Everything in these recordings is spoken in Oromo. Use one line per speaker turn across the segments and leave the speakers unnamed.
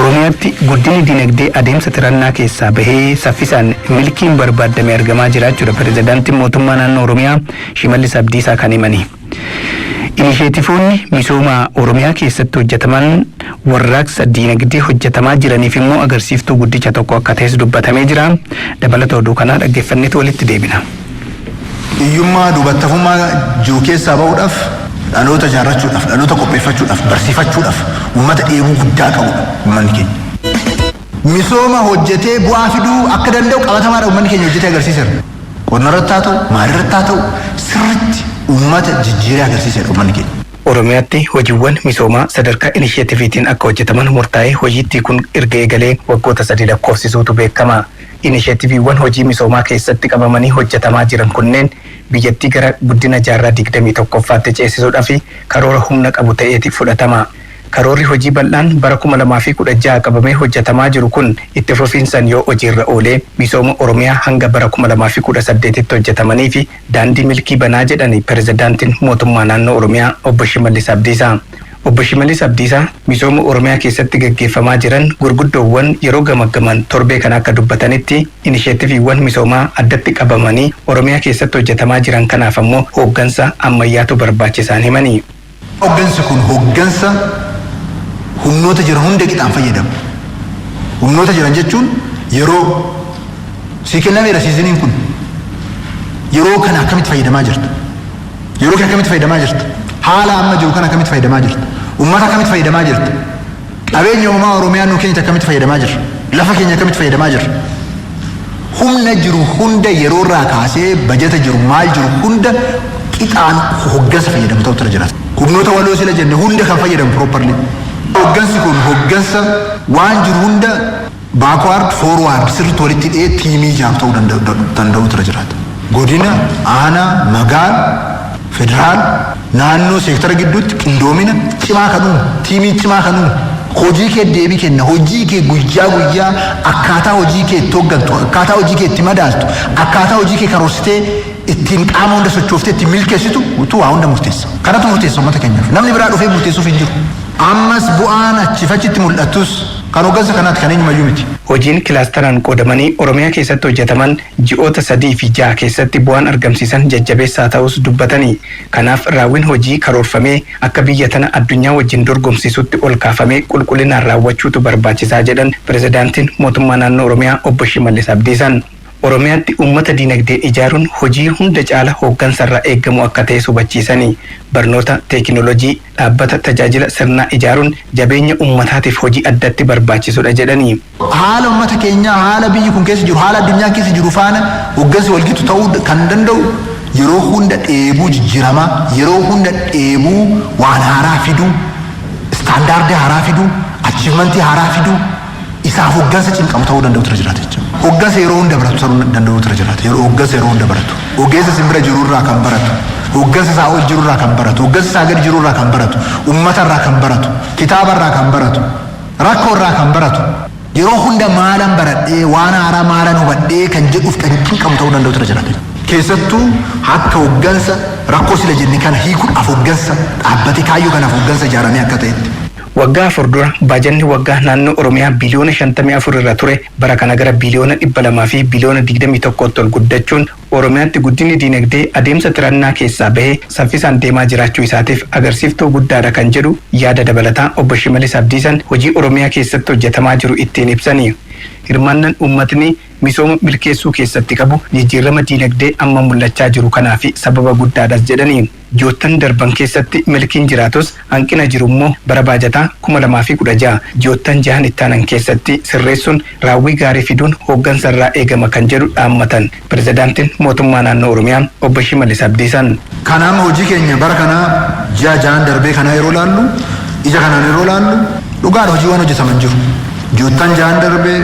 Oromiyaatti guddinni dinagdee adeemsa tirannaa keessaa bahee saffisaan milkiin barbaadame argamaa jiraachuudha pirezidaantiin mootummaa naannoo Oromiyaa Shimallis Abdiisaa kan himani. Inisheetivoonni misooma Oromiyaa keessatti hojjetaman warraaqsa dinagdee hojjetamaa jiraniif immoo agarsiiftuu guddicha tokko akka ta'es dubbatamee jira. Dabalata oduu kanaa dhaggeeffanneetu walitti deebina.
Hiyyummaa duubattafummaa jiru keessaa bahuudhaaf, dhaloota ijaarrachuudhaaf, dhaloota qopheeffachuudhaaf, barsiifachuudhaaf uummata dheebuu guddaa qabudha uummanni keenya. Misooma hojjetee bu'aa fiduu akka danda'u qabatamaadha uummanni keenya hojjetee agarsiiseera. Qonna irratti haa ta'u, maalirratti haa ta'u, sirriitti uummata jijjiiree agarsiiseera uummanni keenya.
Oromiyaatti hojiiwwan misoomaa sadarkaa inisheetiviitiin akka hojjetaman murtaa'ee hojiitti kun erga eegalee waggoota 3 lakkoofsisuutu beekama. Inisheetiviiwwan hojii misoomaa keessatti qabamanii hojjetamaa jiran kunneen biyyattii gara guddina jaarraa 21ffaatti ceesisuudhaaf karoora humna qabu ta'eeti fudhatama. Karoorri hojii bal'aan bara 2016 qabamee hojjetamaa jiru kun itti fufiinsaan yoo hojiirra oolee misooma Oromiyaa hanga bara 2018tti hojjetamanii fi daandii milkii banaa jedhani pirezidaantiin mootummaa naannoo Oromiyaa obbo Shimallis Abdiisaa. Obbo Shimallis Abdiisaa misooma Oromiyaa keessatti gaggeeffamaa jiran gurguddoowwan yeroo gamaggaman torbee kana akka dubbatanitti inisheetiviiwwan misoomaa addatti qabamanii Oromiyaa keessatti hojjetamaa jiran kanaaf ammoo hooggansa ammayyaatu barbaachisaan himanii.
Hooggansi kun hooggansa humnoota jiran hunda qixaan fayyadamu. Humnoota jiran jechuun yeroo sii kennameera seasoniin kun, yeroo kana akkamitti fayyadamaa jirta? Yeroo kana akkamitti fayyadamaa jirta? Haala amma jiru kana akkamitti fayyadamaa jirta? Uummata akkamitti fayyadamaa jirta? Qabeenya uumamaa Oromiyaa nuu keenyatti akkamitti fayyadamaa jirra? Lafa keenya akkamitti fayyadamaa jirra? Humna jiru hunda yeroo irraa kaasee bajata jiru, maal jiru hunda qixaan hooggansa fayyadamu ta'utu irra jiraata. Humnoota waloo sila jenne hunda kan fayyadamu properly. Hooggansi kun hooggansa waan jiru hunda backward forward sirriitti walitti hidhee teamii ijaaru ta'uu danda'utu irra jiraata. Godina, aanaa, magaala, federaal, naannoo, seektara gidduutti qindoomina cimaa kan uumu, teamii cimaa kan uumu, hojii kee deebii kenna, hojii kee guyyaa guyyaa akkaataa hojii kee itti hooggantu, akkaataa hojii kee itti madaaltu, akkaataa hojii kee karoorsitee ittiin qaama hunda sochooftee ittiin milkeessitu utuu waa hunda murteessa. Kanatu murteessa uummata keenyaaf. Namni biraa dhufee murteessuuf hin jiru. Ammas bu'aan achiif achitti mul'atus kan hooggansa kanaati, kan eenyumayyuu miti.
Hojiin kilaasteraan qoodamanii Oromiyaa keessatti hojjetaman ji'oota 3 fi 6 keessatti bu'aan argamsiisan jajjabeessaa ta'us dubbatanii. Kanaaf raawwiin hojii karoorfamee akka biyya tana addunyaa wajjin dorgomsiisutti ol kaafamee qulqullinaan raawwachuutu barbaachisaa jedhan pirezidaantiin mootummaa naannoo Oromiyaa obbo Shimallis Abdiisaan. Oromiyaatti uummata dinagdee ijaaruun hojii hunda caala hooggansarraa eeggamu akka ta'e hubachiisanii, barnoota teekinooloojii dhaabbata tajaajila sirnaa ijaaruun jabeenya uummataatiif hojii addatti barbaachisudha jedhanii.
Haala uummata keenyaa, haala biyyi kun keessa jiru, haala addunyaan keessa jiru faana hooggansi walgitu ta'uu kan danda'u yeroo hunda dheebuu jijjiiramaa, yeroo hunda dheebuu waan haaraa fiduu, standardii haaraa fiduu, achievementii haaraa fiduu, isaaf hooggansa cinqamu ta'uu danda'u tura jiraata jechuudha. Hooggansa yeroo hunda baratu ta'uu danda'u tura jiraata. Yeroo hooggansa yeroo hunda baratu. Ogeessa simbira jiru irraa kan baratu. Hooggansa isaa ol jiru irraa kan baratu. Hooggansa isaa gadi jiru irraa kan baratu. Uummata irraa kan baratu. Kitaaba irraa kan baratu. Rakkoo irraa kan baratu. Yeroo hunda maalan baradhee, waan haaraa maalan hubadhee kan jedhuuf kan cinqamu ta'uu danda'u tura jiraata. Keessattuu akka hooggansa rakkoo sila jenne kana hiikuudhaaf hooggansa dhaabbatee kaayyoo kanaaf hooggansa ijaaramee akka ta'etti.
Waggaa 4 dura baajanni waggaa naannoo Oromiyaa biliyoona 54 irra ture bara kana gara biliyoona 200 fi biliyoona 21tti ol guddachuun Oromiyaatti guddinni dinagdee adeemsa tirannaa keessaa bahee saffisaan deemaa jiraachuu isaatiif agarsiiftuu guddaadha kan jedhu yaada dabalataa obbo Shimallis Abdiisaan hojii Oromiyaa keessatti hojjetamaa jiru ittiin ibsanii. Hirmaannaan uummatni misooma milkeessuu keessatti qabu jijjiirama dinagdee amma mul'achaa jiru kanaaf sababa guddaadhas jedhanii. Ji'oottan darban keessatti milkiin jiraatus hanqina jiru immoo bara baajataa 2016 ji'oottan jahan ittaanan keessatti sirreessuun raawwii gaarii fiduun hooggansa irraa eegama kan jedhu dhaammatan pirezidaantiin mootummaa naannoo Oromiyaa obbo Shimallis Abdiisaan.
Kanaaf hojii keenya bara kanaa ji'a jahan darbee kanaa yeroo laallu, ija kanaan yeroo laallu, dhugaadha hojiiwwan hojjetaman jiru. Ji'oottan jahan darbee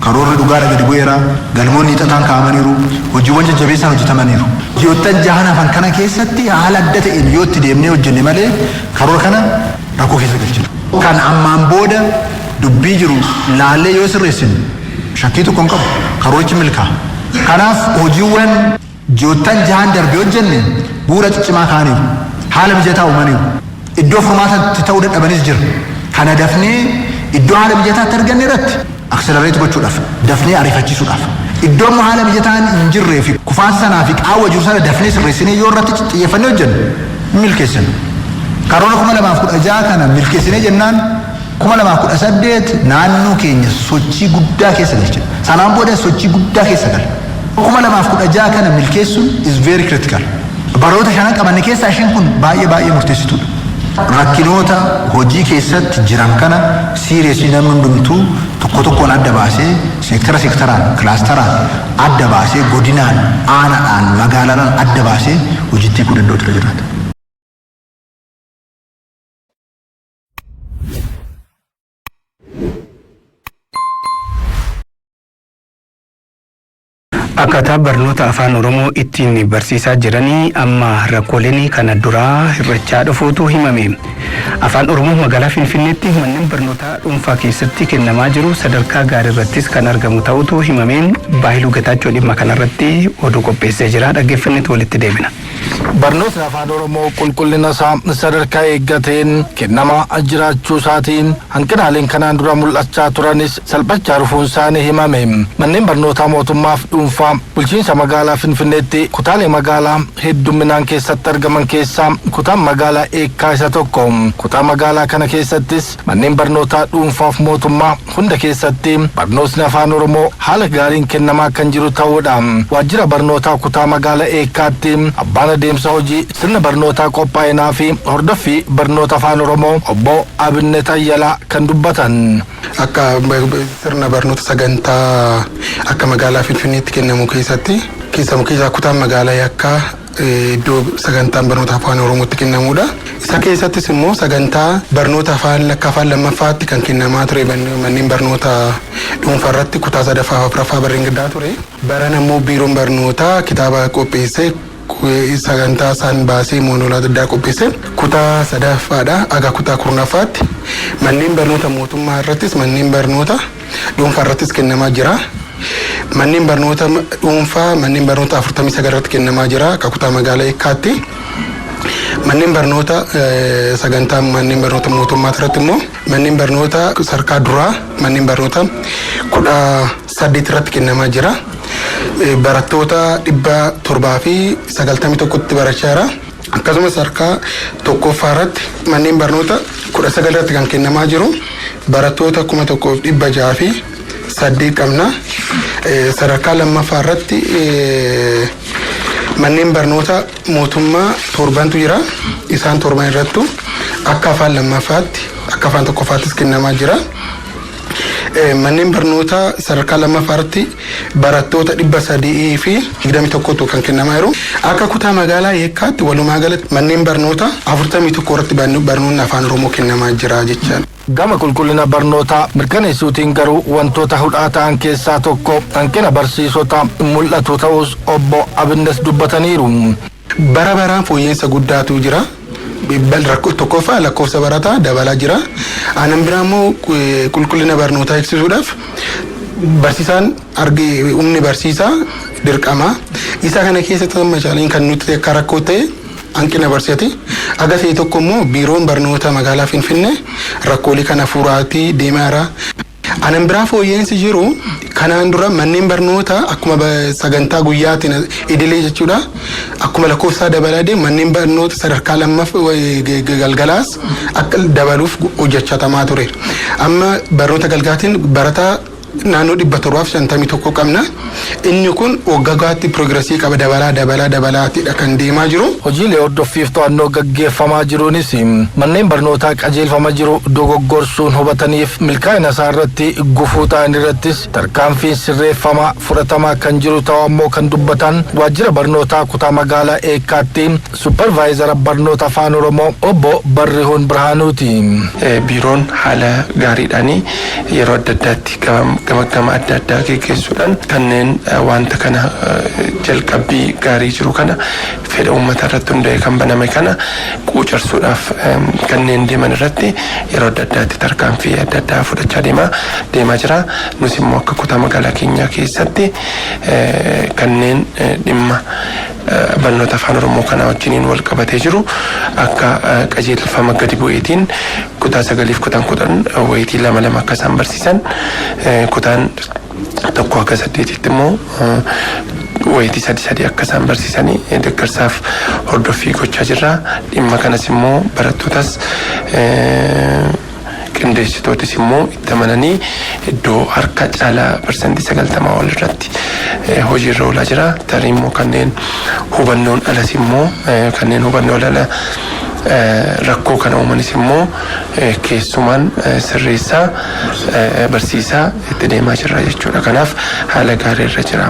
karoorri dhugaadha gadi bu'eera, galmoonni hiixataan kaa'amaniiru, hojiiwwan jajjabeessaan hojjetamaniiru. Ji'oottan jahan hafan kana keessatti haala adda ta'een yoo itti deemnee hojjenne malee karoora kana rakkoo keessa galchina. Kan ammaan booda dubbii jiru laallee yoo sirreessine shakkii tokko hin qabu, karoorichi milkaa'a. Kanaaf hojiiwwan ji'oottan jahan darbee hojjenne bu'uura ciccimaa kaa'aniiru. Haala mijataa uumaniiru. Iddoo furmaatatti ta'uu dadhabanis jira. Kana dafnee Iddoo haala mijataatti arganne irratti accelerate gochuudhaaf, dafnee ariifachiisuudhaaf. Iddoo immoo haala mijataan hin jirree fi kufaansa sanaa fi qaawwa jiru sana dafnee sirreessinee yoo irratti xiyyeeffannee hojjennu milkeessina. Karoora 2016 kana milkeessinee jennaan, 2018 naannoo keenya sochii guddaa keessa galchina. Sanaan booda sochii guddaa keessa gala. 2016 kana milkeessuun is very critical. Baroota shanan qabanne keessaa isheen kun baay'ee baay'ee murteessituudha. Rakkinoota hojii keessatti jiran kana seriously namni hundumtuu tokko tokkoon adda baasee, seektara seektaraan, clusteraan adda baasee, godinaan, aanaadhaan, magaalaadhaan adda baasee hojiitti hiikuu danda'utu irra jiraata.
Akkaataa barnoota Afaan Oromoo ittiin barsiisaa jiranii amma rakkooleen kana duraa hir'achaa dhufuutu himame. Afaan Oromoo magaalaa Finfinneetti manneen barnootaa dhuunfaa keessatti kennamaa jiru sadarkaa gaarii irrattis kan argamu ta'utu himameen. Baahiluu Gataachoo dhimma kanarratti oduu qopheessee jira. Dhaggeeffanneetu walitti deebina.
Barnootni Afaan Oromoo qulqullina isaa sadarkaa eeggateen kennamaa jiraachuu isaatiin hanqinaaleen kanaan dura mul'achaa turanis salphachaa dhufuun isaanii himame. Manneen barnootaa mootummaaf dhuunfaa bulchiinsa magaalaa Finfinneetti kutaalee magaalaa heddumminaan keessatti argaman keessaa kutaan magaalaa Eekkaa isa tokko. Kutaa magaalaa kana keessattis manneen barnootaa dhuunfaaf mootummaa hunda keessatti barnootni Afaan Oromoo haala gaariin kennamaa kan jiru ta'uudha. Waajjira barnootaa kutaa magaalaa Eekkaatti abbaan adeemsa hojii sirna barnootaa qophaa'inaa fi hordoffii barnoota Afaan Oromoo obbo Abinnet Ayyalaa kan dubbatan.
Akka sirna barnoota sagantaa akka magaalaa Finfinneetti kennamu keessatti keessamu keessaa kutaan magaalaa Yakkaa iddoo sagantaan barnoota Afaan Oromootti kennamudha. Isa keessattis immoo sagantaa barnoota afaan lakka afaan lammaffaatti kan kennamaa ture manneen barnoota dhuunfaa irratti kutaa sadaffaa fi afuraffaa barreen gaddaa ture. Baran ammoo biiroon barnootaa kitaaba qopheessee, sagantaa isaan baasee, moonolaa adda addaa qopheesse, kutaa sadaffaadha aga kutaa 10ffaatti manneen barnoota mootummaa irrattis manneen barnoota dhuunfaa irrattis kennamaa jira. Manneen barnoota dhuunfaa manneen barnoota 49 irratti kennamaa jira akka kutaa magaalaa Eekkaatti. Manneen barnoota sagantaa manneen barnoota mootummaa irratti immoo manneen barnoota sadarkaa duraa manneen barnoota 18 irratti kennamaa jira. Barattoota 791tti barachaa jira. Akkasumas sadarkaa tokkoffaa irratti manneen barnoota 19 irratti kan kennamaa jiru barattoota 1608 qabna. Sadarkaa lammaffaa irratti manneen barnoota mootummaa torbantu jira. Isaan torban irrattu akka afaan lammaffaatti akka afaan tokkoffaattis kennamaa jira. Manneen barnoota sadarkaa lammaffaa irratti barattoota 321tu kan kennamaa jiru. Akka kutaa magaalaa Eekkaatti walumaa galatti manneen barnoota 41 irratti barnoonni Afaan Oromoo kennamaa jira jechaadha.
Gama qulqullina barnootaa mirkaneessuutiin garuu wantoota hudhaa ta'an keessaa tokko hanqina barsiisota mul'atu ta'us obbo Abinnes dubbataniiru.
Bara baraan fooyya'insa guddaatu jira. Tokkoffaa, lakkoofsa barataa dabalaa jira. Aannan biraa immoo qulqullina barnootaa eegsisuudhaaf barsiisaan arge humni barsiisaa dirqama. Isa kana keessatti amma chaaliin kan nuti akka rakkoo ta'e hanqina barsiisati. Aga ta'e tokko immoo biiroon barnoota magaalaa Finfinnee rakkoolee kana furaatii deemaa jira. Anan biraa fooyya'insi jiru, kanaan dura manneen barnoota akkuma sagantaa guyyaatiin idilee jechuudha. Akkuma lakkoofsaa dabalaa deemu manneen barnoota sadarkaa lammaffaa galgalaas akka dabaluuf hojjechatamaa ture. Amma barnoota galgaatiin barataa naannoo 751 qabna. Inni kun waggaatti progressii qaba, dabalaa dabalaa dabalaatiidha kan deemaa jiru.
Hojiilee hordoffiif to'annoo gaggeeffamaa jiruunis manneen barnootaa qajeelfama jiru dogoggorsuun hubataniif milkaa'ina isaa irratti gufuu ta'an irrattis tarkaanfiin sirreeffamaa fudhatamaa kan jiru ta'uu ammoo kan dubbatan waajjira barnootaa kutaa magaalaa Eekkaatti supparvaayizara barnoota Afaan Oromoo obbo Barrihuun Birhaanuuti.
Biiroon haala gaariidhaan yeroo adda addaatti gamaggama adda addaa geggeessuudhaan kanneen wanta kana jalqabbii gaarii jiru kana fedha uummata irratti hundaa'e kan baname kana quucarsuudhaaf kanneen deeman irratti yeroo adda addaatti tarkaanfii adda addaa fudhachaa deemaa jira. Nus immoo akka kutaa magaalaa keenyaa keessatti kanneen dhimma Barnoota Afaan Oromoo kana wajjiniin wal qabatee jiru akka qajeelfama gadi bu'eetiin kutaa 9f kutaan 10 wayitii lama lama akka isaan barsiisan, kutaan 1 akka 8tti immoo wayitii sadi sadi akka isaan barsiisanii deeggarsaaf hordoffii gochaa jirra. Dhimma kanas immoo barattootas qindeessitootis immoo itti amananii iddoo harka caalaa 90% ol irratti hojiirra oolaa jira. Tarii immoo kanneen hubannoon alas immoo, kanneen hubannoon ala rakkoo kana uumanis immoo keessumaan sirreessaa, barsiisaa itti deemaa jirra jechuudha. Kanaaf haala gaarii irra jira.